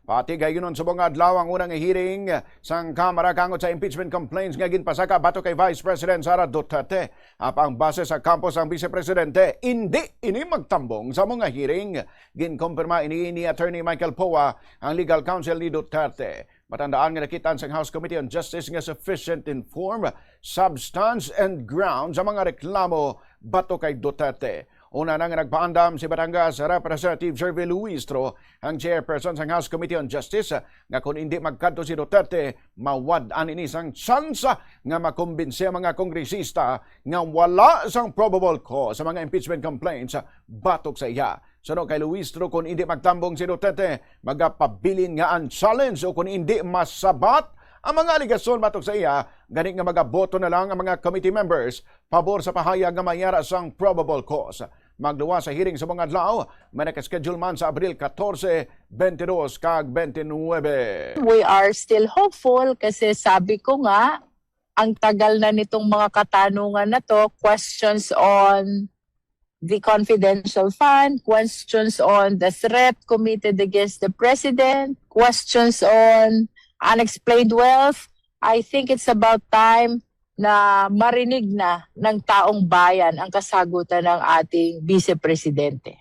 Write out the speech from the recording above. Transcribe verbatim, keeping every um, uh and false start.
Pati gayunon subong nga adlaw ang unang hearing sang Kamara tungod sa impeachment complaints nga ginpasaka batok kay Vice President Sara Duterte. Apang base sa kampo sang Vice Presidente, indi ini magtambong sa mga hearing. Ginkumpirma ini ni Attorney Michael Poa, ang legal counsel ni Duterte. Matandaan nga nakit-an sang House Committee on Justice nga sufficient in form, substance, and ground sa mga reklamo batok kay Duterte. Una na nga nagpaandam si Batangas Representative Shervy Luistro, ang chairperson sang House Committee on Justice, nga kon indi magkadto si Duterte, mawad-an ini sang tsansa nga makumbinsi ang mga kongresista nga wala sang probable cause sa mga impeachment complaints batok sa iya. Suno kay Luistro, kon indi magtambong si Duterte, magapabilin nga unchallenged o kon indi masabat ang mga alegasyon batok sa iya, gani nga magaboto na lang ang mga committee members pabor sa pahayag nga may ara sang probable cause. Magluwas sa hearing subong adlaw, may naka-schedule man sa Abril katorse, bentidós, kag bentinuebe. We are still hopeful kasi sabi ko nga, ang tagal na nitong mga katanungan na to, questions on the confidential fund, questions on the threat committed against the president, questions on unexplained wealth. I think it's about time na marinig na ng taong bayan ang kasagutan ng ating vice presidente.